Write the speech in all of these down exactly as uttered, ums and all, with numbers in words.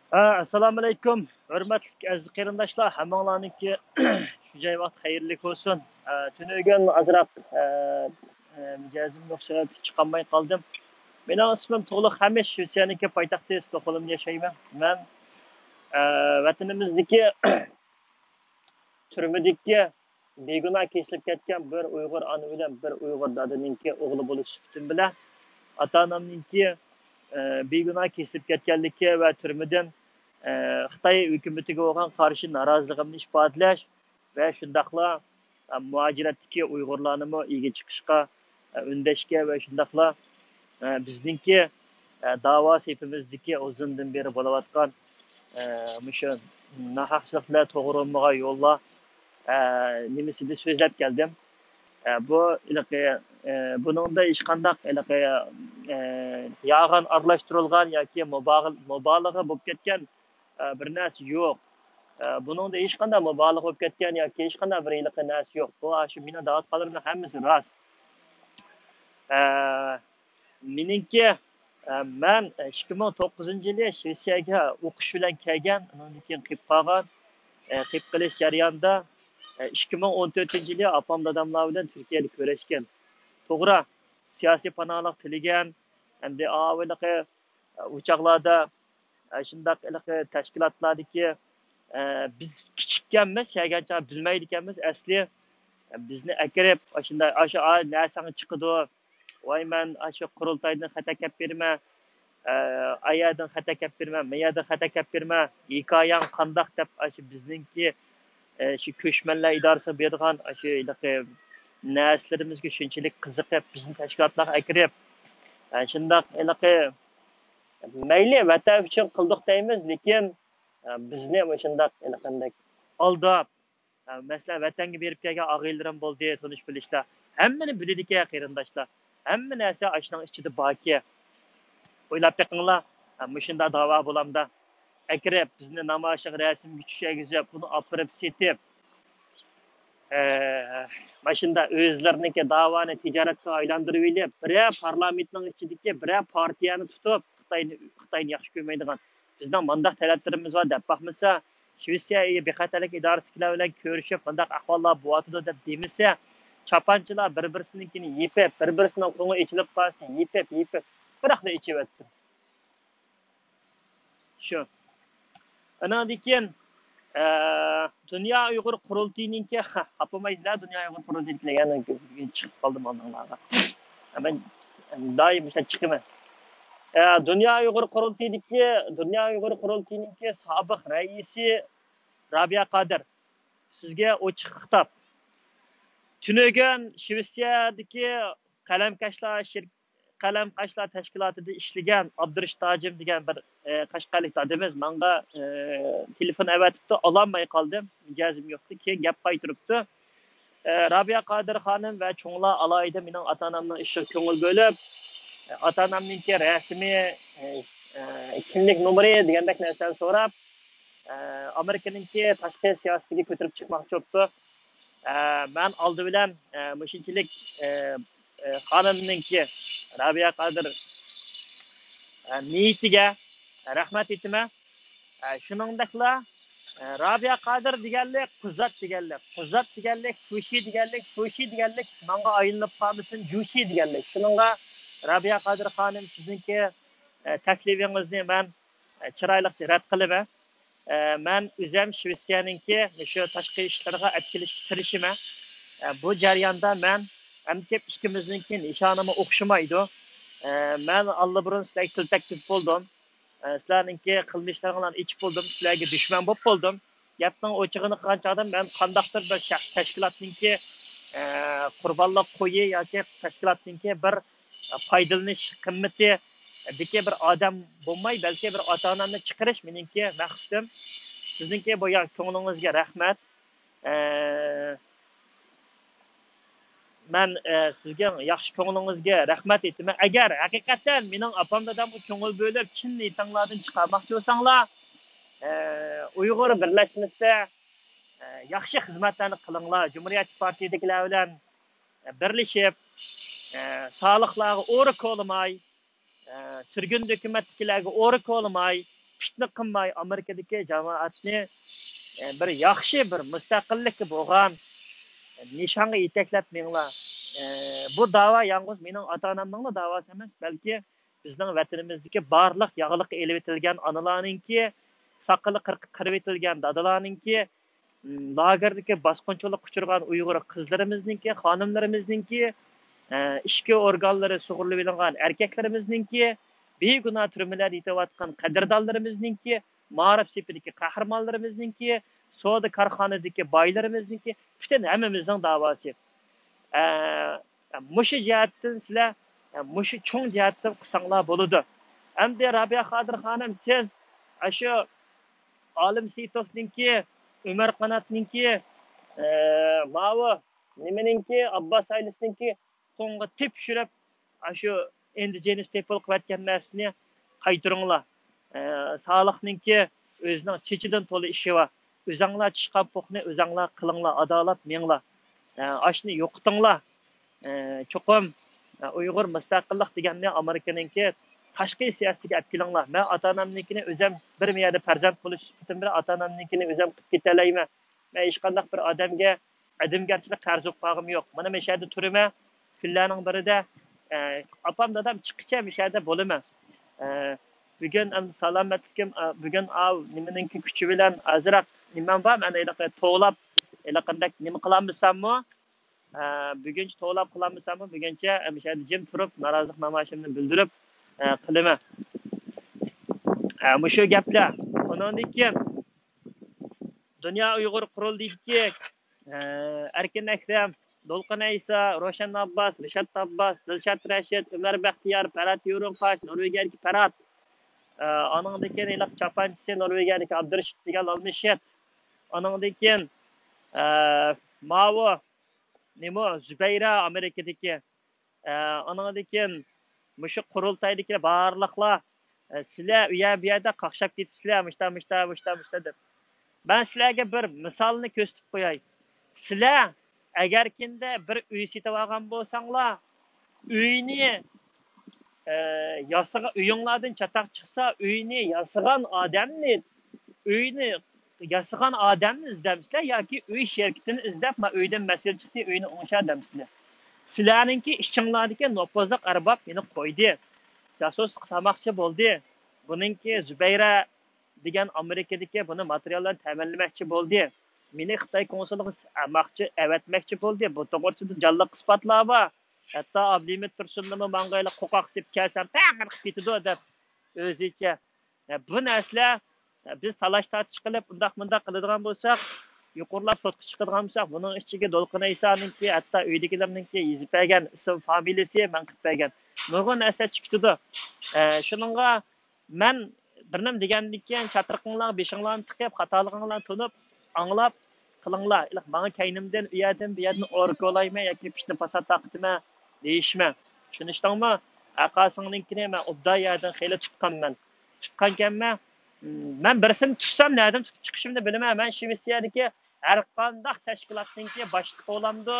ئە، ئەسسالامۇئەلەيكۇم، ھۆرمەتلىك ئەزىز قېرىنداشلار، ھەممىڭلارنىڭكى شۇ جاي ۋاقتى خەيرلىك بولسۇن. ئە، تۈنۈگۈن ئازراق، ئە، ئە، مىجەزىم يوق سەۋەبلىك چىقالماي قالدىم. مېنىڭ ئىسمىم تۇغلۇق ھەمىش، شىۋېتسىيەنىڭكى پايتەختى ستوكھولمدا ياشايمەن. مەن، ئە، ۋەتىنىمىزدىكى تۈرمىدىكى بىگۇناھ كېسىلىپ كەتكەن بىر ئۇيغۇر ئانا بىلەن بىر ئۇيغۇر دادىنىڭكى ئوغلى بولۇش سۈپىتىم بىلەن، ئاتا-ئانامنىڭكى، ئە، بىگۇناھ كېسىلىپ كەتكەنلىكى ۋە تۈرمىدىن، ئە، خىتاي ھۆكۈمىتىگە بولغان قارشى نارازىلىقىمنى ئىپادىلەش ۋە شۇنداقلا، ئە، مۇھاجىرەتتىكى ئۇيغۇرلارنىمۇ ئىگە چىقىشقا، ئە، ئۈندەشكە ۋە شۇنداقلا، ئە، بىزنىڭكى، ئە، داۋا سېپىمىزدىكى ئۇزۇندىن بېرى بولۇۋاتقان، ئە، مۇشۇ ناھەقچىلىقلار، توغرا بولمىغان يوللار، ئە، نېمىسىدە سۆزلەپ كەلدىم. ئە، بۇ ھېلىقى، ئە، بۇنىڭدا ھېچقانداق ھېلىقى، ئە، يالغان ئارىلاشتۇرۇلغان ياكى مۇباغ-، مۇبالىغە بولۇپ كەتكەن، ئە، بىر نەرسە يوق. ئە، بۇنىڭدا ھېچقانداق مۇبالىغە بولۇپ كەتكەن ياكى ھېچقانداق بىر ھېلىقى نەرسە يوق. بۇ، شۇ مېنىڭ دەۋاتقانلىرىمنىڭ ھەممىسى راست. ئە، مېنىڭكى، ئە، مەن ئىككى مىڭ توققۇزىنچى يىلى شىۋېتسىيەگە ئوقۇش بىلەن كەلگەن، ئۇنىڭدىن كېيىن قېلىپ قالغان. ئە، قېلىپ قېلىش جەريانىدا، ئە، ئىككى مىڭ ئون تۆتىنچى يىلى ئاپام داداملار بىلەن تۈركىيەدە كۆرۈشكەن. توغرا، سىياسىي پاناھلىق تىلىگەن، ئەمدى ئاۋۇ ھېلىقى، ئۇ چاغلاردا، شۇنداق ھېلىقى تەشكىلاتلاردىكى، بىز كىچىككەنمىز، كەلگەن چاغ بىلمەيدىكەنمىز ئەسلى. بىزنى ئەكىرىپ، ئاشۇنداق، ئاشۇ، ئا، نەرسەڭ چىقىدۇ، ۋاي، مەن ئاشۇ قۇرۇلتايدىن خەت ئەكەپ بېرىمەن، ئايەردىن خەت ئەكەپ بېرىمەن، مەيەردىن خەت ئەكەپ بېرىمەن، ھېكايەڭ قانداق دەپ، ئاشۇ بىزنىڭكى، شۇ كۆچمەنلەر ئىدارىسىغا بېرىدىغان ئاشۇ ھېلىقى نەرسىلىرىمىزگە شۇنچىلىك قىزىقىپ، بىزنى تەشكىلاتلارغا ئەكىرىپ، شۇنداق ھېلىقى مەيلى، ۋەتەن ئۈچۈن قىلدۇق دەيمىز، لېكىن، ئە، بىزنى مۇشۇنداق ھېلىقىندەك ئالداپ، ئە، مەسىلەن، ۋەتەنگە بېرىپ كەلگەن ئاغىنىلىرىم بولدى، تونۇش بىلىشلەر، ھەممىنى بىلىدىكەن قېرىنداشلار. ھەممە نەرسە ئاشۇنىڭ ئىچىدە باركەن. ئويلاپ بېقىڭلار، ئە، مۇشۇنداق داۋا بولامدا؟ ئەكىرىپ، بىزنى نامايىشىغا، رەسىمگە چۈشەرگۈزۈپ، ئۇنى ئاپىرىپ سېتىپ، ئە، ماشىندا ئۆزلىرىنىڭكى داۋانى تىجارەتكە ئايلاندۇرۇۋېلىپ، بىرەر پارلامېنتنىڭ ئىچىدىكى بىرەر پارتىيەنى تۇتۇپ، خىتاينى، خىتاينى ياخشى كۆرمەيدىغان، بىزنىڭ مانداق تەلەپلىرىمىز بار دەپ باقمىسا، شىۋېتسىيە بىخەتەرلىك ئىدارىسىدىكىلەر بىلەن كۆرۈشۈپ، مانداق ئەھۋاللار بولۇۋاتىدۇ دەپ دېمىسە، چاپانچىلار بىر-بىرسىنىڭكىنى يېپىپ، بىر-بىرسىنىڭ قوڭى ئېچىلىپ قالسا، يېپىپ، يېپىپ، بىراقلا ئېچىۋەتتىم. شۇ. ئاناندىن كېيىن، ئە، دۇنيا ئۇيغۇر قۇرۇلتىيىنىڭكى، خاپىمايسىلەر، دۇنيا ئۇيغۇر قۇرۇلتىيىدىكىلەر يەنە چىقىپ قالدىم ئالدىڭلارغا. مەن دائىم مۇشۇنداق چىقىمەن. ئە، دۇنيا ئۇيغۇر قۇرۇلتىيىدىكى، دۇنيا ئۇيغۇر قۇرۇلتىيىنىڭكى سابىق رەئىسى رابىيە قادىر، سىزگە ئوچۇق خىتاب. تۈنۈگۈن شىۋېتسىيەدىكى قەلەمكەشلەر شىر-، قەلەمكەشلەر تەشكىلاتىدا ئىشلىگەن ئابدۇرېشىت ھاجىم دېگەن بىر، ئە، قەشقەرلىك دادىمىز ماڭا، ئە، تېلېفون ئەۋەتىپتۇ، ئالالماي قالدىم، مىجەزىم يوقتى، كېيىن گەپ قايتۇرۇپتۇ. ئە، رابىيە قادىر خانىم ۋە چوڭلار ئالاھىدە مېنىڭ ئاتا-ئانامنىڭ ئىشىغا كۆڭۈل بۆلۈپ، ئە، ئاتا-ئانامنىڭكى رەسىمى، ئە، ئە، كىملىك نومۇرى دېگەندەك نەرسىلەرنى سوراپ، ئە، ئامېرىكىنىڭكى تاشقى سىياسىتىگە كۆتۈرۈپ چىقماقچى بوپتۇ. ئە، مەن ئالدى بىلەن، ئە، مۇشۇنچىلىك، ئە، ئە، خانىمنىڭكى، رابىيە قادىر، ئە، نىيىتىگە رەھمەت ئېيتىمەن. ئە، شۇنىڭدەكلا، ئە، رابىيە قادىر دېگەنلىك، قۇزات دېگەنلىك، قۇزات دېگەنلىك، كۇشى دېگەنلىك، كۇشى دېگەنلىك، ماڭا ئايلىنىپ قالمىسۇن، جۇشى دېگەنلىك. شۇنىڭغا، رابىيە قادىر خانىم، سىزنىڭكى، ئە، تەكلىپىڭىزنى مەن، ئە، چىرايلىق رەت قىلىمەن. ئە، مەن ئۆزۈم شىۋېتسىيەنىڭكى مۇشۇ تاشقى ئىشلىرىغا ئەپكېلىشكە تىرىشىمەن. ئە، بۇ جەرياندا مەن ئەمدى ئىككىمىزنىڭكى نىشانىمۇ ئوخشىمايدۇ. ئە، مەن ئاللىبۇرۇن سىلەرگە تىل تەگكۈزۈپ بولدۇم. ئە، سىلەرنىڭكى قىلمىشلىرىڭلارنى ئېچىپ بولدۇم، سىلەرگە دۈشمەن بولۇپ بولدۇم. گەپنىڭ ئوچۇقىنى قىلغان چاغدا مەن قانداقتۇر بىر شەخس تەشكىلاتنىڭكى، ئە، قۇربانلىق قويى ياكى تەشكىلاتنىڭكى بىر پايدىلىنىش قىممىتىدىكى بىر ئادەم بولماي، بەلكى بىر ئاتا-ئانامنى چىقىرىش مېنىڭكى مەقسىتىم. سىزنىڭكى بۇ يا-، كۆڭلىڭىزگە رەھمەت. ئە، مەن، ئە، سىزگە ياخشى كۆڭلىڭىزگە رەھمەت ئېيتىمەن. ئەگەر ھەقىقەتەن مېنىڭ ئاپام دادامغا كۆڭۈل بۆلۈپ، چىن نىيىتىڭلاردىن چىقارماقچى بولساڭلار، ئە، ئۇيغۇر بىرلەشمىسىدە، ئە، ياخشى خىزمەتلەرنى قىلىڭلار. جۇمھۇرىيەتچى پارتىيىدىكىلەر بىلەن، ئە، بىرلىشىپ، ئە، سالىقلارغا ئورا كولىماي، ئە، سۈرگۈندە ھۆكۈمەتتىكىلەرگە ئورا كولىماي، پىتنە قىلماي، ئامېرىكىدىكى جامائەتنى، ئە، بىر ياخشى، بىر مۇستەقىللىككە بولغان نىشانغا يېتەكلەپ مېڭىڭلار. ئە، بۇ داۋا يالغۇز مېنىڭ ئاتا-ئانامنىڭلا داۋاسى ئەمەس، بەلكى بىزنىڭ ۋەتىنىمىزدىكى بارلىق ياغلىققا ئېلىۋېتىلگەن ئانىلارنىڭكى، ساقىلى قىرىققا قىرىۋېتىلگەن دادىلارنىڭكى، م، لاگېردىكى باسقۇنچىلىققا ئۇچرىغان ئۇيغۇر قىزلىرىمىزنىڭكى، خانىملىرىمىزنىڭكى، ئە، ئىچكى ئورگانلىرى سۇغۇرۇلۇۋېلىنغان ئەركەكلىرىمىزنىڭكى، بىگۇناھ تۈرمىلەردە يېتىۋاتقان قەدىردانلىرىمىزنىڭكى، مائارىپ سېپىدىكى قەھرىمانلىرىمىزنىڭكى، سودا كارخانىدىكى بايلىرىمىزنىڭكى، پۈتۈن ھەممىمىزنىڭ داۋاسى. ئە، مۇشۇ جەھەتتىن سىلەر، ئە، مۇشۇ چوڭ جەھەتتىن قىلساڭلار بولىدۇ. ئەمدى رابىيە قادىر خانىم، سىز ئاشۇ ئالىم سېيىتوفنىڭكى، ئۆمەر قاناتنىڭكى، ئە، ماۋۇ نېمىنىڭكى، ئابباس ئائىلىسىنىڭكى قولىغا تېپىشۇرۇپ، ئاشۇ ئىندىجېنىس پېپىل قىلىۋەتكەن نەرسىنى قايتۇرۇڭلار. ئە، سالىھنىڭكى ئۆزىنىڭ چېچىدىن تولا ئىشى بار. ئۆزەڭلار چىشقان پوقنى ئۆزەڭلار قىلىڭلار، ئادالاپ مېڭىڭلار. ئە، ئاشۇنى يوقىتىڭلار. ئە، چوقۇم، ئە، ئۇيغۇر مۇستەقىللىق دېگەننى ئامېرىكىنىڭكى تاشقى سىياسىتىگە ئەپ كېلىڭلار. مەن ئاتا-ئانامنىڭكىنى ئۆزۈم بىر يەردە پەرزەنت بولۇش سۈپىتىم بىلەن ئاتا-ئانامنىڭكىنى ئۆزۈم قىلىپ كېتەلەيمەن. مەن ھېچقانداق بىر ئادەمگە ئادەمگەرچىلىك قەرز بولۇپ قالغىنىم يوق. مانا مەن شەھەردە تۇرىمەن. كۈنلەرنىڭ بىرىدە، ئە، ئاپام دادام چىققىچە مۇشۇ يەردە بولىمەن. ئە، بۈگۈن ئەمدى سالامەتلىكىم، ئە، بۈگۈن ئاۋۇ نېمىنىڭكى كۈچى بىلەن ئازراق نېمەم بار، مەن ھېلىقى توۋلاپ، ھېلىقىندەك نېمە قىلالمىساممۇ، ئە، بۈگۈنچە توۋلاپ قىلالمىساممۇ، بۈگۈنچە مۇشۇ يەردە جىم تۇرۇپ، نارازىلىق نامايىشىمنى بىلدۈرۈپ، ئە، قىلىمەن. ئە، مۇشۇ گەپلەر. ئۇنىڭدىن كېيىن دۇنيا ئۇيغۇر قۇرۇلتىيىدىكى، ئە، ئەركىن ئەكرەم، دولقۇن ئەيسا، روشەن ئابباس، رىشات ئابباس، دىلشات رەشىت، ئۆمەر بەختىيار، پەرھات يورۇنقاش، نورۋېگىيەدىكى پەرھات، ئە، ئانىڭدىن كېيىن ھېلىقى چاپانچىسى نورۋېگىيەدىكى ئابدۇرېشىت دېگەن ئالمىشىت، ئانىڭدىن كېيىن، ئە، ماۋۇ نېمە، زۇبەيرە ئامېرىكىدىكى، ئە، ئانىڭدىن كېيىن مۇشۇ قۇرۇلتايدىكى بارلىقلار، ئە، سىلەر ئۇ يەر بۇ يەردە قاقشاپ كېتىپسىلەر، مۇشتا، مۇشتا، مۇشتا، مۇشتا دەپ. مەن سىلەرگە بىر مىسالنى كۆرسىتىپ قوياي. سىلەر ئەگەركىندە بىر ئۆي سېتىۋالغان بولساڭلار، ئۆينى، ئە، ياسىغا-، ئۆيۈڭلاردىن چاتاق چىقسا، ئۆينى ياسىغان ئادەمنى، ئۆينى ياسىغان ئادەمنى ئىزدەمسىلەر ياكى ئۆي شىركىتىنى ئىزدەپ، ما ئۆيدىن مەسىلە چىقتى، ئۆينى ئوڭشا دەمسىلەر؟ سىلەرنىڭكى ئىچىڭلاردىكى نوپۇزلۇق ئەرباب مېنى قويدى. جاسۇسلۇق سالماقچى بولدى. بۇنىڭكى زۇبەيرە دېگەن ئامېرىكىدىكى بۇنى ماتېرىياللارنى تەمىنلىمەكچى بولدى. مېنى خىتاي كونسۇلىغا ئەمەقچى، ئەۋەتمەكچى بولدى. بۇ توغرىسىدا جانلىق ئىسپاتلار بار. ھەتتا ئابلىمىت تۇرسۇننىمۇ ماڭا ھېلى قوقاق سېلىپ كەلسەم، پەقەت قىلىپ كېتىدۇ دەپ ئۆزىچە. بۇ نەرسىلەر، بىز تالاش تارتىش قىلىپ، ئۇنداق مۇنداق قىلىدىغان بولساق، يۇقىرىلاپ سوتقا چىقىدىغان بولساق، بۇنىڭ ئىچىگە دولقۇن ئەيسانىڭكى، ھەتتا ئۆيدىكىلەرنىڭكى يېزىپ بەرگەن ئىسىم فامىلىسى مەن قىلىپ بەرگەن نۇرغۇن نەرسە چىقىپ كېتىدۇ. ئە، شۇنىڭغا مەن بىر نېمە دېگەندىن كېيىن، چاترىقىڭلارغا بېشىڭلارنى تىقىپ، خاتالىقىڭلارنى تونۇپ، ئاڭلاپ قىلىڭلار. ماڭا كەينىمدىن ئۇ يەردىن بۇ يەردىن ئورا كولايمەن ياكى پىتنە پاسات تارقىتىمەن دېيىشمە. چۈشىنىشتىڭمۇ؟ ئاقاسىڭنىڭكىنى مەن ئوبدان يەردىن خېلى تۇتقانمەن. تۇتقانكەنمەن. مەن بىرسىنى تۇتسام، نەدىن تۇتۇپ چىقىشىمنى بىلىمەن. مەن شىۋېتسىيەدىكى ھەر قانداق تەشكىلاتنىڭكى باشلىقى بولامدۇ،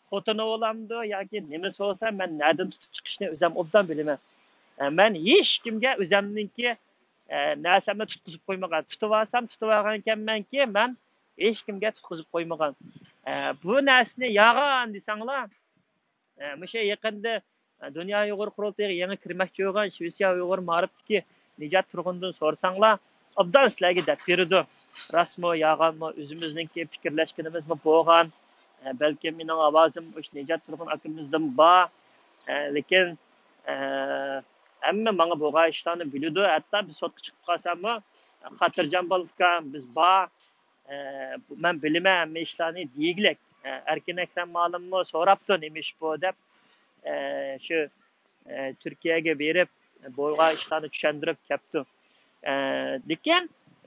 خوتۇنى بولامدۇ ياكى نېمىسى بولسا، مەن نەدىن تۇتۇپ چىقىشنى ئۆزۈم ئوبدان بىلىمەن. ئە، مەن ھېچكىمگە ئۆزۈمنىڭكى، ئە، نەرسەمنى تۇتقۇزۇپ قويمىغان. تۇتۇۋالسام، تۇتۇۋالغانكەنمەنكى، مەن ھېچكىمگە تۇتقۇزۇپ قويمىغان. ئە، بۇ نەرسىنى يالغان دېسەڭلار، ئە، مۇشۇ يېقىندا، ئە، دۇنيا ئۇيغۇر قۇرۇلتىيىغا يېڭى كىرمەكچى بولغان شىۋېتسىيە ئۇيغۇر مائارىپتىكى نىجات تۇرغۇندىن سورىساڭلار، ئوبدان سىلەرگە دەپ بېرىدۇ. راستمۇ، يالغانمۇ، ئۆزىمىزنىڭكى پىكىرلەشكىنىمىزمۇ بولغان. ئە، بەلكىم مېنىڭ ئاۋازىم ئوشۇ نىجات تۇرغۇن ئاكىمىزدىن بار. ئە، لېكىن، ئە، ھەممە ماڭا بولغان ئىشلارنى بىلىدۇ. ھەتتا بىز سوتقا چىقىپ قالساممۇ، خاتىرجام بول ئۇكام، بىز بار. ئە، مەن بىلىمەن ھەممە ئىشلارنى دېگۈلۈك. ئە، ئەركىن ئەكرەم مالىممۇ سوراپتۇ، نېمە ئىش بۇ دەپ. ئە، شۇ، ئە، تۈركىيەگە بېرىپ، بولغان ئىشلارنى چۈشەندۈرۈپ كەپتۇ. ئە، لېكىن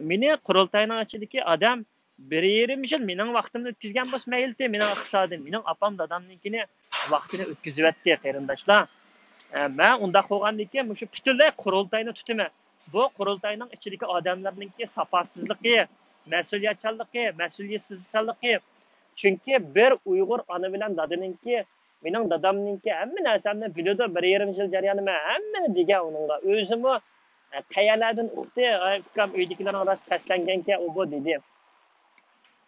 مېنى قۇرۇلتاينىڭ ئىچىدىكى ئادەم بىر يېرىم يىل مېنىڭ ۋاقتىمنى ئۆتكۈزگەن بولسا مەيلىتى، مېنىڭ ئىقتىسادىم، مېنىڭ ئاپام دادامنىڭكىنى ۋاقتىنى ئۆتكۈزۈۋەتتى، قېرىنداشلار. ئە، مەن ئۇنداق بولغاندىكىن مۇشۇ پۈتۈنلەي قۇرۇلتاينى تۇتىمەن. بۇ قۇرۇلتاينىڭ ئىچىدىكى ئادەملەرنىڭكى ساپاسىزلىقى، مەسئۇلىيەتچانلىقى، مەسئۇلىيەتسىزچانلىقى. چۈنكى بىر ئۇيغۇر ئانا بىلەن دادىنىڭكى، مېنىڭ دادامنىڭكى ھەممە نەرسەمنى بىلىدۇ. بىر يېرىم يىل جەريانى مەن ھەممىنى دېگەن ئۇنىڭغا. ئۆزىمۇ، قەيەرلەردىن ئۇقتى؟ ئاي ئۇكام، ئۆيدىكىلەرنىڭ راست تەسلەنگەنكەن ئۇ بۇ، دېدى.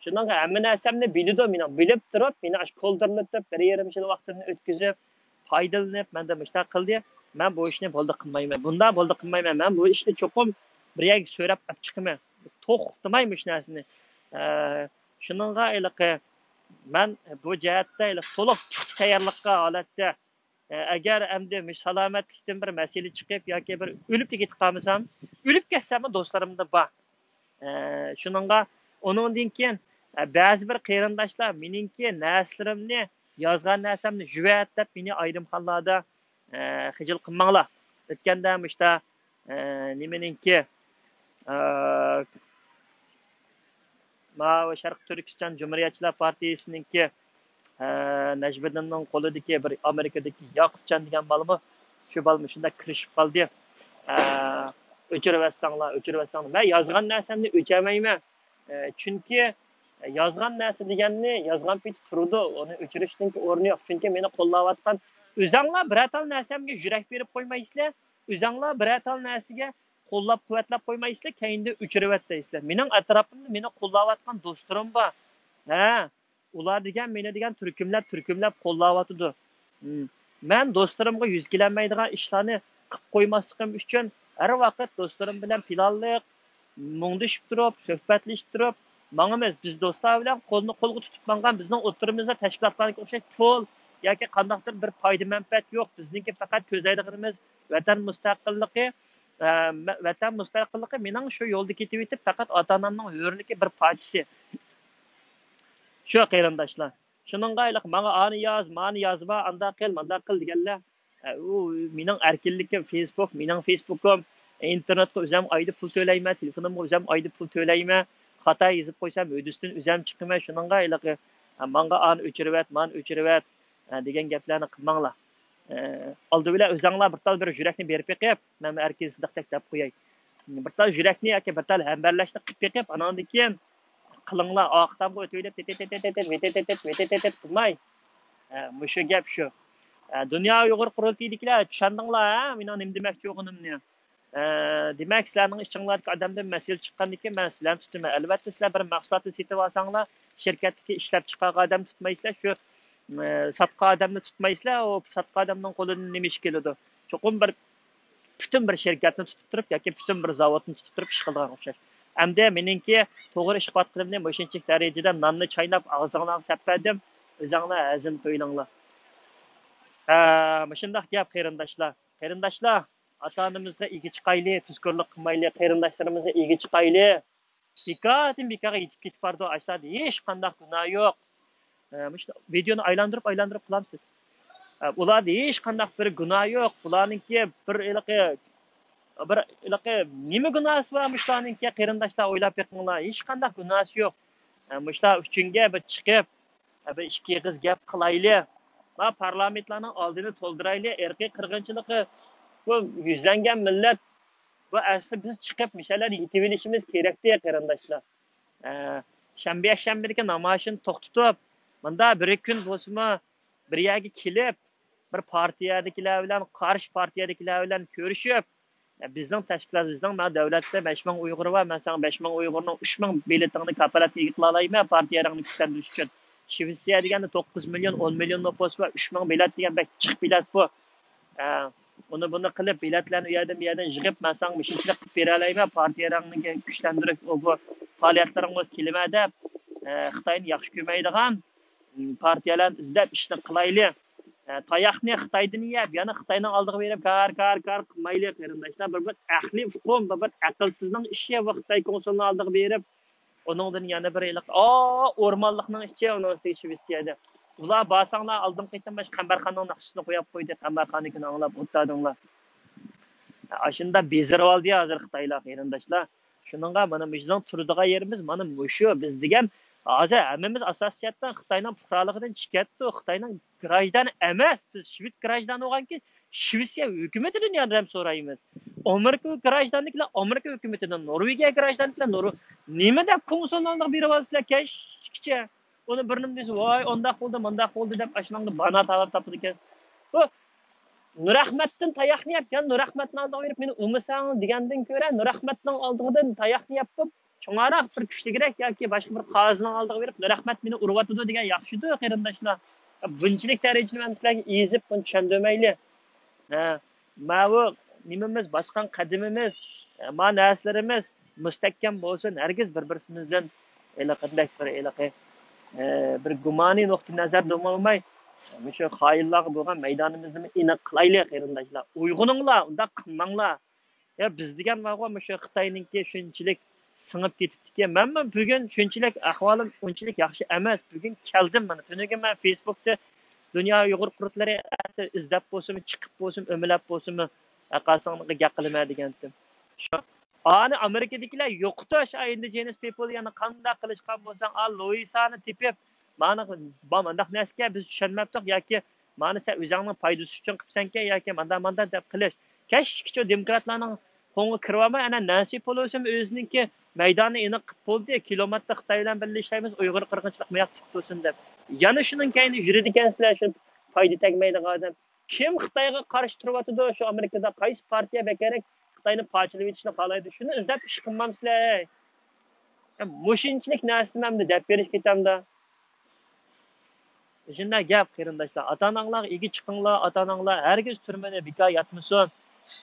شۇنىڭغا ھەممە نەرسەمنى بىلىدۇ مېنىڭ، بىلىپ تۇرۇپ، مېنى ئاشۇ كولدۇرلىتىپ، بىر يېرىم يىل ۋاقتىمنى ئۆتكۈزۈپ، پايدىلىنىپ، مەندىن مۇشۇنداق قىلدى. مەن بۇ ئىشنى بولدى قىلمايمەن، بۇنداق بولدى قىلمايمەن. مەن بۇ ئىشنى چوقۇم بىر يەرگە سۆرەپ ئاپ چىقىمەن. توختىماي مۇشۇ نەرسىنى. ئە، شۇنىڭغا ھېلىقى مەن بۇ جەھەتتە ھېلىقى تولۇق پۇختا تەييارلىققا ھالەتتە. ئە، ئەگەر ئەمدى مۇشۇ سالامەتلىكتىن بىر مەسىلە چىقىپ ياكى بىر ئۆلۈپلا كېتىپ قالمىسام، ئۆلۈپ كەتسەممۇ دوستلىرىمدا بار. ئە، شۇنىڭغا ئۇنىڭدىن كېيىن، ئە، بەزى بىر قېرىنداشلار مېنىڭكى نەرسىلىرىمنى، يازغان نەرسەمنى يۇۋەت دەپ مېنى ئايرىم خانىلاردا، ئە، خىجىل قىلماڭلار. ئۆتكەندە مۇشتا، ئە، نېمىنىڭكى، ئە، ماۋۇ شەرقىي تۈركىستان جۇمھۇرىيەتچىلەر پارتىيىسىنىڭكى، ئە، نەجمىدىننىڭ قولىدىكى بىر ئامېرىكىدىكى ياقۇپجان دېگەن بالىمۇ، شۇ بالىمۇ شۇنداق كىرىشىپ قالدى. ئە، ئۆچۈرۈۋەتسەڭلار، ئۆچۈرۈۋەتسەڭلار. مەن يازغان نەرسەمنى ئۆچۈرمەيمەن. ئە، چۈنكى يازغان نەرسە دېگەننى يازغان پېتى تۇرىدۇ، ئۇنى ئۆچۈرۈشنىڭكى ئورنى يوق. چۈنكى مېنى قوللاۋاتقان، ئۆزەڭلار بىرەر تال نەرسەمگە يۈرەك بېرىپ قويمايسىلەر، ئۆزەڭلار بىرەر تال نەرسىگە قوللاپ قۇۋۋەتلەپ قويمايسىلەر، كەينىدىن ئۆچۈرۈۋەت دەيسىلەر. مېنىڭ ئەتراپىمدا مېنى قوللاۋاتقان دوستلىرىم بار. ھە، ئۇلار دېگەن مېنى دېگەن تۈركۈملەپ، تۈركۈملەپ قوللاۋاتىدۇ. مەن دوستلىرىمغا يۈز كېلەلمەيدىغان ئىشلارنى قىلىپ قويماسلىقىم ئۈچۈن، ھەر ۋاقىت دوستلىرىم بىلەن پىلانلىق، مۇڭدىشىپ تۇرۇپ، سۆھبەتلىشىپ تۇرۇپ ماڭىمىز. بىز دوستلار بىلەن قولنى قولغا تۇتۇپ ماڭغان، بىزنىڭ ئوتتۇرىمىزدا تەشكىلاتلارنىڭكى ئوخشاش پۇل ياكى قانداقتۇر بىر پايدا مەنپەئەت يوق. بىزنىڭكى پەقەت كۆزلەيدىغىنىمىز ۋەتەن مۇستەقىللىقى، ئە، مە-، ۋەتەن مۇستەقىللىقى مېنىڭ شۇ يولدا كېتىۋېتىپ، پەقەت ئاتا-ئانامنىڭ ھۆرلۈكى بىر پارچىسى. شۇ قېرىنداشلار. شۇنىڭغا ھېلىقى ماڭا ئانى ياز، مانى يازما، ئانداق قىل، مانداق قىل دېگەنلەر. ئە، ئۇ مېنىڭ ئەركىنلىكىم، فېيسبۇك مېنىڭ فېيسبۇكۇم، ئىنتېرنېتقا ئۆزەم ئايدا پۇل تۆلەيمەن، تېلېفونۇمغا ئۆزەم ئايدا پۇل تۆلەيمەن، خاتا يېزىپ قويسام ھۆددىسىدىن ئۆزەم چىقىمەن. شۇنىڭغا ھېلىقى، ئە، ماڭا ئانى ئۆچۈرۈۋەت، مانى ئۆچۈرۈۋەت، ئە، دېگەن گەپلەرنى قىلماڭلار. ئە، ئالدى بىلەن ئۆزەڭلار بىر تال بىر يۈرەكنى بېرىپ بېقىپ، مەن ئەركىن سىدىقتەك دەپ قوياي. بىر تال يۈرەكنى ياكى بىر تال ھەمبەرلەشنى قىلىپ بېقىپ، ئاناندىن كېيىن قىلىڭلار، ئارقا تامغا ئۆتۈۋېلىپ، تېتىتىتىتىت، ۋېتىتىتىت، ۋېتىتىتىت قىلماي. ئە، مۇشۇ گەپ شۇ. ئە، دۇنيا ئۇيغۇر قۇرۇلتىيىدىكىلەر، چۈشەندىڭلار، ھە؟ مېنىڭ نېمە دېمەكچى بولغىنىمنى. ئە، دېمەك، سىلەرنىڭ ئىچىڭلاردىكى ئادەمدىن مەسىلە چىققاندىن كېيىن مەن سىلەرنى تۇتىمەن. ئەلۋەتتە، سىلەر بىر مەھسۇلاتنى سېتىۋالساڭلار، شىركەتتىكى ئىشلەپچىقارغان ئادەمنى تۇتمايسىلەر، شۇ، ئە، ساتقان ئادەمنى تۇتمايسىلەر، ئۇ ساتقان ئادەمنىڭ قولىدىن نېمە ئىش كېلىدۇ؟ چوقۇم بىر پۈتۈن بىر شىركەتنى تۇتۇپ تۇرۇپ ياكى پۈتۈن بىر زاۋۇتنى تۇتۇپ تۇرۇپ ئىش قىلىدىغان ئوخشاش. ئەمدى مېنىڭكى توغرا ئىش قىلىۋاتقىنىمنى مۇشۇنچىلىك دەرىجىدە ناننى چايناپ ئاغزىڭلارغا سەپ بەردىم. ئۆزۈڭلار ھەزىم قىلىۋېلىڭلار. ھە، مۇشۇنداق گەپ قېرىنداشلار. قېرىنداشلار، ئاتا-ئانىمىزغا ئىگە چىقايلى، تۇزكورلۇق قىلمايلى، قېرىنداشلىرىمىزغا ئىگە چىقايلى. بىكاردىن بىكارغا يېتىپ كېتىپ بارىدۇ. ئاشۇلاردا ھېچقانداق گۇناھ يوق. ئە، مۇشۇ ۋىدېونى ئايلاندۇرۇپ، ئايلاندۇرۇپ قىلامسىز. ئە، ئۇلاردا ھېچقانداق بىر گۇناھ يوق. بۇلارنىڭكى بىر ھېلىقى، بىر ھېلىقى نېمە گۇناھسى بار مۇشۇلارنىڭكى؟ قېرىنداشلار، ئويلاپ بېقىڭلار. ھېچقانداق گۇناھسى يوق. ئە، مۇشۇلار ئۈچۈنگە بىر چىقىپ، بىر ئىككى ئېغىز گەپ قىلايلى. ما پارلامېنتلارنىڭ ئالدىنى تولدۇرايلى. ئىرقىي قىرغىنچىلىقى بۇ يۈزلەنگەن مىللەت، بۇ ئەسلى بىز چىقىپ مۇشۇ يەرلەردە يېتىۋېلىشىمىز كېرەكتى، قېرىنداشلار. ئە، شەنبە، يەكشەنبىدىكى نامايىشنى توختىتىپ، مۇندا بىر كۈن بولسىمۇ بىر يەرگە كېلىپ، بىر پارتىيەدىكىلەر بىلەن، قارشى پارتىيەدىكىلەر بىلەن كۆرۈشۈپ، بىزنىڭ تەشكىلات، بىزنىڭ، مانا، دۆلەتتە بەش مىڭ ئۇيغۇر بار، مەن ساڭا بەش مىڭ ئۇيغۇرنىڭ ئۈچ مىڭ بېلىتىڭنى كاپالەتكە ئىگە قىلالايمەن، پارتىيەڭنى كۈچلەندۈرۈش ئۈچۈن. شىۋېتسىيە دېگەندە توققۇز مىليون، ئون مىليون نوپۇسى بار، ئۈچ مىڭ بېلەت دېگەن بەك جىق بېلەت بۇ. ئە، ئۇنى بۇنى قىلىپ، بېلەتلەرنى ئۇ يەردىن بۇ يەردىن يىغىپ، مەن ساڭا مۇشۇنچىلىك قىلىپ بېرەلەيمەن، پارتىيەڭنى كۈچلەندۈرۈپ، ئۇ بۇ پائالىيەتلىرىڭ بولسا كېلىمە دەپ، ئە، خىتاينى ياخشى كۆرمەيدىغان، م، پارتىيەلەرنى ئىزدەپ ئىشنى قىلايلى. ئە، تاياقنى خىتايدىن يەپ، يەنە خىتاينىڭ ئالدىغا بېرىپ كار، كار، كار قىلمايلى، قېرىنداشلار. بىر، بىر ئەقلىي ئۇقۇم، بىر، بىر ئەقىلسىزنىڭ ئىشى بۇ خىتاي كونسۇلىنىڭ ئالدىغا بېرىپ، ئۇنىڭدىن يەنە بىر ھېلىقى، ئا، ئورمانلىقنىڭ ئىچى، ئۇنىڭ ئۈستىگە شىۋېتسىيەدە. ئۇلار بارساڭلار ئالدىنقى قېتىم مانا شۇ قەمبەرخاننىڭ ناخشىسىنى قويۇپ قويدى، قەمبەرخاننىڭكىنى ئاڭلاپ ئولتۇردۇڭلار. ئاشۇنداق بېزىرىۋالدى ھازىر خىتايلار، قېرىنداشلار. شۇنىڭغا مانا بىزنىڭ تۇرىدىغان يېرىمىز مانا مۇشۇ. بىز دېگەن ھازىر ھەممىمىز ئاساسىي جەھەتتىن خىتاينىڭ پۇقرالىقىدىن چىقىپ كەتتۇق. خىتاينىڭ گراژدانى ئەمەس، بىز شىۋېت گراژدانى بولغانكى شىۋېتسىيە ھۆكۈمىتىدىن ياردەم سورايمىز. ئامېرىكا گراژدانىدىكىلەر ئامېرىكا ھۆكۈمىتىدىن، نورۋېگىيە گراژدانىدىكىلەر نور-، نېمە دەپ كونسۇللارنىڭ بېرىپ ئالىسىلەر كەچكىچە؟ ئۇنى بىر نېمە دېسە، ۋاي، ئانداق بولدى، مانداق بولدى دەپ ئاشۇنىڭدا بانا تاۋاپ تاپىدىكەن. بۇ نۇرئەخمەتتىن تاياقنى يەپ، يا نۇرئەخمەتنىڭ ئالدىغا بېرىپ مېنى ئۇرمىساڭ دېگەندىن كۆرە، نۇرئەخمەتنىڭ ئالدىغىدىن تاياقنى يەپ بولۇپ، چوڭراق بىر كۈچلۈكرەك ياكى باشقا بىر قازىنىڭ ئالدىغا بېرىپ، نۇرئەخمەت مېنى ئۇرۇۋاتىدۇ دېگەن ياخشىدۇ، قېرىنداشلار. بۇنچىلىك دەرىجىدە مەن سىلەرگە ئېزىپ، بۇنى چۈشەندۈرمەيلى. ھە، ماۋۇ نېمىمىز، باسقان قەدىمىمىز، ما نەرسىلىرىمىز مۇستەھكەم بولسۇن، ھەرگىز بىر-بىرىمىزدىن ھېلىقىدەك بىر، ھېلىقى، ئە، بىر گۇمانىي نۇقتىئى نەزەردە بولماي، مۇشۇ خائىنلارغا بولغان مەيدانىمىزنى ئېنىق قىلايلى، قېرىنداشلار. ئويغىنىڭلار، ئۇنداق قىلماڭلار. يا، بىز دېگەن بارغۇ، مۇشۇ خىتاينىڭكى شۇنچىلىك سىڭىپ كېتىپتىكەن. مەنمۇ بۈگۈن شۇنچىلىك ئەھۋالىم ئۇنچىلىك ياخشى ئەمەس. بۈگۈن كەلدىم مانا. تۈنۈگۈن مەن فېيسبۇكتا دۇنيا ئۇيغۇر قۇرۇلتىيلىرى ئەتە ئىزدەپ بولسىمۇ، چىقىپ بولسۇن، ئۆمىلەپ بولسۇنمۇ، ھەققاسىڭغا گەپ قىلىمەن دېگەنتىم. شۇ. ئانى ئامېرىكىدىكىلەر يوقىتىش، ئا، ئىندىجېنس پىپل، يەنە قانداق قىلىشقان بولساڭ، ئا، لويىسانى تېپىپ، مانا، مانداق نەرسىكەن، بىز چۈشەنمەپتۇق ياكى مانا سەن ئۆزۈڭنىڭ پايدىسى ئۈچۈن قىپسەنكەن ياكى ماندا ماندا دەپ قىلىش. كەچكىچە دېموكراتلارنىڭ قولىغا كىرىۋالماي، ئەنە نەنسى پېلوسىمۇ ئۆزىنىڭكى مەيدانىنى ئېنىق قىلىپ بولدى. كىلومېتىر خىتاي بىلەن بىللە ئىشلەيمىز، ئۇيغۇر قىرغىنچىلىق مۇياق تىك تۇرسۇن دەپ. يەنە شۇنىڭ كەينىدە يۈرىدىكەنسىلەر، شۇ پايدا تەگمەيدىغان ئادەم. كىم خىتايغا قارشى تۇرۇۋاتىدۇ؟ شۇ ئامېرىكىدا قايسى پارتىيە بەكرەك خىتاينى پارچىلىۋېتىشنى خالايدۇ؟ شۇنى ئىزدەپ ئىش قىلمامسىلەر؟ يا، مۇشۇنچىلىك نەرسىنى مەن دەپ بېرىش كېتەمدۇ؟ شۇنداق گەپ، قېرىنداشلار. ئاتا-ئاناڭلارغا ئىگە چىقىڭلار، ئاتا-ئاناڭلار ھەرگىز تۈرمىدە بىكار ياتمىسۇن.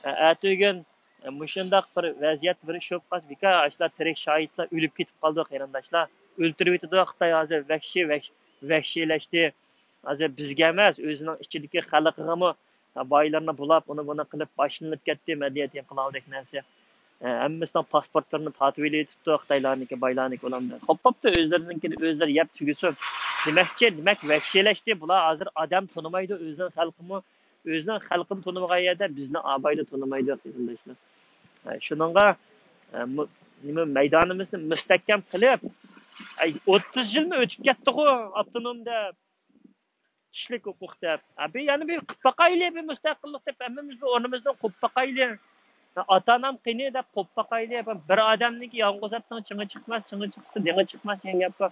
ئە، ئەتىگۈن، ئە، مۇشۇنداق بىر ۋەزىيەت، بىر ئىش بولۇپ قالسا، بىكار ئاشۇلار تىرىك شاھىتلار ئۆلۈپ كېتىپ قالىدۇ، قېرىنداشلار. ئۆلتۈرۈۋېتىدۇ خىتاي ھازىر، ۋەھشىي، ۋەھش-، ۋەھشىيلەشتى. ھازىر بىزگە ئەمەس، ئۆزىنىڭ ئىچىدىكى خەلقىغىمۇ بايلىرىنى بۇلاپ، ئۇنى بۇنى قىلىپ باشلىنىپ كەتتى مەدەنىيەت ئىنقىلابىدەك نەرسە. ھە، ھەممىسىنىڭ پاسپورتلىرىنى تارتىۋېلىۋېتىپتۇ خىتايلارنىڭكى، بايلارنىڭكى ئۇلارنى. خوپ بوپتۇ، ئۆزلىرىنىڭكىنى ئۆزلىرى يەپ تۈگىسۇن. دېمەكچى، دېمەك، ۋەھشىيلەشتى. بۇلار ھازىر ئادەم تونۇمايدۇ، ئۆزىنىڭ خەلقىمۇ، ئۆزىنىڭ خەلقىنى تونۇمىغان يەردە بىزنى ئابايدا تونۇمايدۇ، قېرىنداشلار. ھە، شۇنىڭغا، ھە، مۇ-، نېمە، مەيدانىمىزنى مۇستەھكەم قىلىپ، ئەي، ئوتتۇز يىلمۇ ئۆتۈپ كەتتىغۇ، ئاپتونوم دەپ. كىشىلىك ھوقۇق دەپ. ھە، بىر يەنە بىر قىلىپ باقايلى، بىر مۇستەقىللىق دەپ، ھەممىمىز بىر ئورنىمىزدىن قوپۇپ باقايلى. ھە، ئاتا-ئانام قېنى دەپ قوپۇپ باقايلى. بىر ئادەمنىڭكى يالغۇز ئاتنىڭ چىڭى چىقماس، چىڭى چىقسا دېڭى چىقماس دېگەن گەپ بار.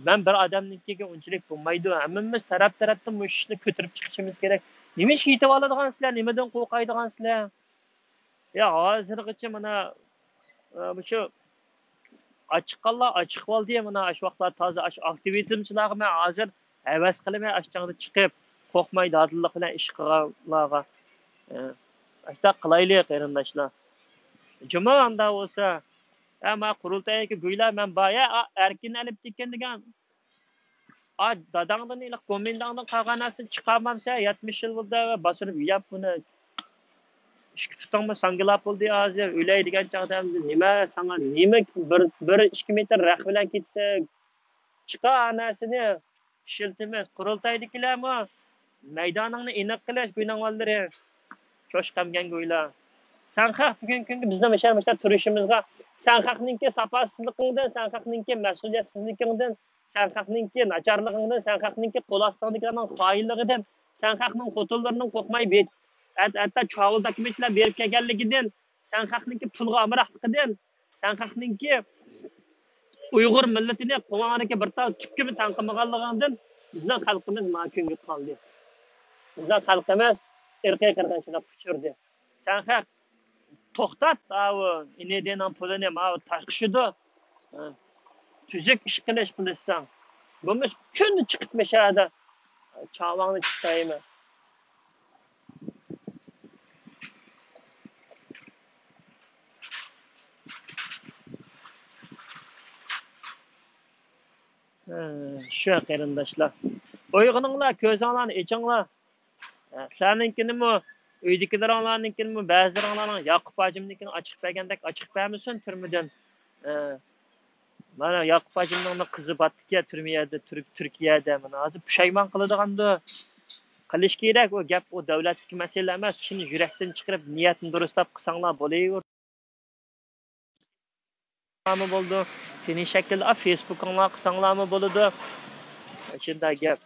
مەن بىر ئادەمنىڭكىگە ئۇنچىلىك بولمايدۇ. ھەممىمىز تەرەپ-تەرەپتىن مۇشۇ ئىشنى كۆتۈرۈپ چىقىشىمىز كېرەك. نېمىشقا يېتىۋالىدىغان سىلەر؟ نېمىدىن قورقايدىغان سىلەر؟ يا، ھازىرغىچە مانا، ئە، مۇشۇ ئاچىققانلار ئاچىقىۋالدى. مانا ئاشۇ ۋاقىتلار تازا ئاشۇ ئاكتىۋىزمچىلارغا مەن ھازىر ھەۋەس قىلىمەن، ئاشۇ چاغدا چىقىپ، قورقماي، دادىللىق بىلەن ئىش قىلغانلارغا. ئە، ئاشۇنداق قىلايلى، قېرىنداشلار. جۇمۇ ئاندا بولسا، ئە، ما قۇرۇلتايدىكى گۇيلار مەن بار، يا، ئا، ئەركىن ئەلىپ تېكىن دېگەن ئا، داداڭدىن ئېلىپ، گومىنداڭدىن قالغان نەرسىنى چىقارمامسەن؟ يەتمىش يىل بولدى، باسۇرۇپ يەپ بۇنى. ئىككى پۇتۇڭمۇ ساڭگىلاپ بولدى ھازىر. ئۆلەي دېگەن چاغدا ئەمدى نېمە ساڭا، نېمە بىر، بىر ئىككى مېتىر رەخ بىلەن كېتىسەن؟ چىقار نەرسىنى، ئىشلىتىمىز. قۇرۇلتايدىكىلەرمۇ مەيدانىڭنى ئېنىق قىلىش، گۇينىڭۋانلىرى. چوش قەمگەن گۇيلار. سەن خەق بۈگۈنكى كۈنگە بىزنىڭ مۇشۇ، مۇشۇ تۇرۇشىمىزغا، سەن خەقنىڭكى ساپاسىزلىقىڭدىن، سەن خەقنىڭكى مەسئۇلىيەتسىزلىكىڭدىن، سەن خەقنىڭكى ناچارلىقىڭدىن، سەن خەقنىڭكى قول ئاستىڭدىكىلەرنىڭ خائىنلىقىدىن، سەن خەقنىڭ خوتۇنلىرىنىڭ قورقماي بېت-، ھەت-، ھەتتا چاۋۇل داكۇمېنت بىلەن بېرىپ كەلگەنلىكىدىن، سەن خەقنىڭكى پۇلغا ئامراقلىقىدىن، سەن خەقنىڭكى ئۇيغۇر مىللىتىنى قوڭاردىكى بىر تال تۈككىمۇ تەڭ قىلمىغانلىقىڭدىن بىزنىڭ خەلقىمىز ما كۈنگە قالدى. بىزنىڭ خەلقىمىز ئىرقىي قىرغىنچىلىققا ئۇچرىدى. سەن خەق، توختات، ئاۋۇ ئىنىدىنىڭ پۇلىنى ماۋۇ تاشقىشىدۇ. تۈزۈك ئىش قىلىش قىلىشساڭ، بولمىسا كۈندە چىقىپ مەشەدە چاۋاڭنى چىقىرايمەن. شۇ قېرىنداشلار، ئويغىنىڭلار، كۆزۈڭلارنى ئېچىڭلار. سىلەرنىڭكىنىمۇ، ئۆيدىكىلىرىڭلارنىڭكىنىمۇ، بەزىلىرىڭلارنىڭ ياقۇپ ھاجىمنىڭكىنى ئاچىقىپ بەرگەندەك ئاچىقىپ بەرمىسۇن تۈرمىدىن. مانا ياقۇپ ھاجىمنىڭ قىزى باتتىكەن تۈرمىيەدە، تۈرك-، تۈركىيەدە. مانا ھازىر پۇشايمان قىلىدىغاندۇ؟ قىلىش كېرەك. ئۇ گەپ، ئۇ دۆلەتتىكى مەسىلە ئەمەس. چىن يۈرەكتىن چىقىرىپ، نىيەتنى دۇرۇسلاپ قىلساڭلار بولىۋېرىدۇ. بولىدۇ. تىنچ شەكىلدە، ئا، فېيسبۇكۇڭلارغا قىلساڭلارمۇ بولىدۇ. شۇنداق گەپ.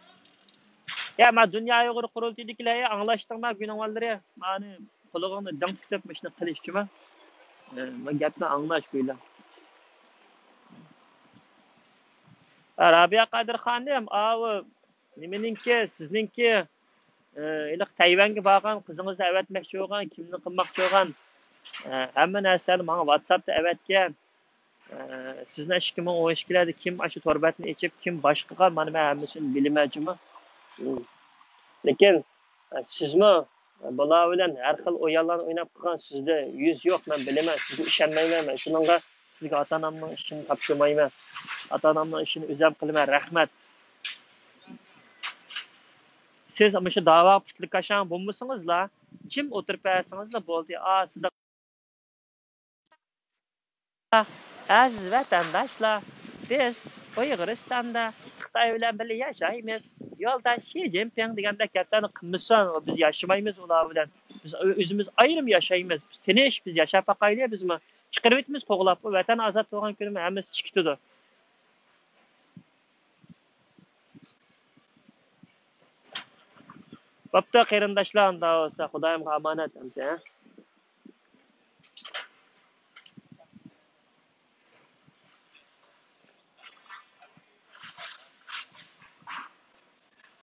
يا، ما دۇنيا ئۇيغۇر قۇرۇلتىيىدىكىلەر، يا، ئاڭلاشتىڭما، گۇينىڭۋانلىرى؟ مانى قۇلىقىڭنى دىڭ تۇتۇپ مۇشۇنى قىلىشچىما؟ ئە، ما گەپنى ئاڭلاش، گۇيلا. ئا، رابىيە قادىر خانىم، ئاۋۇ نېمىنىڭكى، سىزنىڭكى، ئە، ھېلىقى تەيۋەنگە بارغان، قىزىڭىزنى ئەۋەتمەكچى بولغان، كىمنى قىلماقچى بولغان، ئە، ھەممە نەرسىلەرنى ماڭا ۋاتساپتا ئەۋەتكەن. ئە، سىزنىڭ ئىككى مىڭ ئون ئىككىلەردە كىم ئاشۇ تور بەتنى ئېچىپ، كىم باشقىغا، مانا مەن ھەممىسىنى بىلىمەن جۇمۇ. لېكىن، ئە، سىزمۇ بۇلار بىلەن ھەر خىل ئويۇنلارنى ئويناپ قىلغان، سىزدە يۈز يوق، مەن بىلىمەن، سىزگە ئىشەنمەيمەن، مەن شۇنىڭغا سىزگە ئاتا-ئانامنىڭ ئىشىنى تاپشۇرمايمەن. ئاتا-ئانامنىڭ ئىشىنى ئۆزۈم قىلىمەن، رەھمەت. سىز مۇشۇ داۋاغا پۇتلىكاشاڭ بولمىسىڭىزلا، جىم ئولتۇرۇپ بەرسىڭىزلا بولدى. ئا، سىزدە ئەزىز ۋەتەنداشلار، بىز ئۇيغۇرىستاندا خىتاي بىلەن بىللە ياشايمىز. يولداش شى جىنپىڭ دېگەندەك گەپلەرنى قىلمىسۇن، بىز ياشىمايمىز ئۇلار بىلەن. بىز ئۆزىمىز ئايرىم ياشايمىز. بىز تىنچ، بىز ياشاپ باقايلى بىزمۇ. چىقىرىۋېتىمىز قوغلاپ، ئۇ ۋەتەن ئازاد بولغان كۈنى ھەممىسى چىقىتىدۇ. بوپتۇ قېرىنداشلار، ئۇنداق بولسا خۇدايىمغا ئامانەت ئەمسە.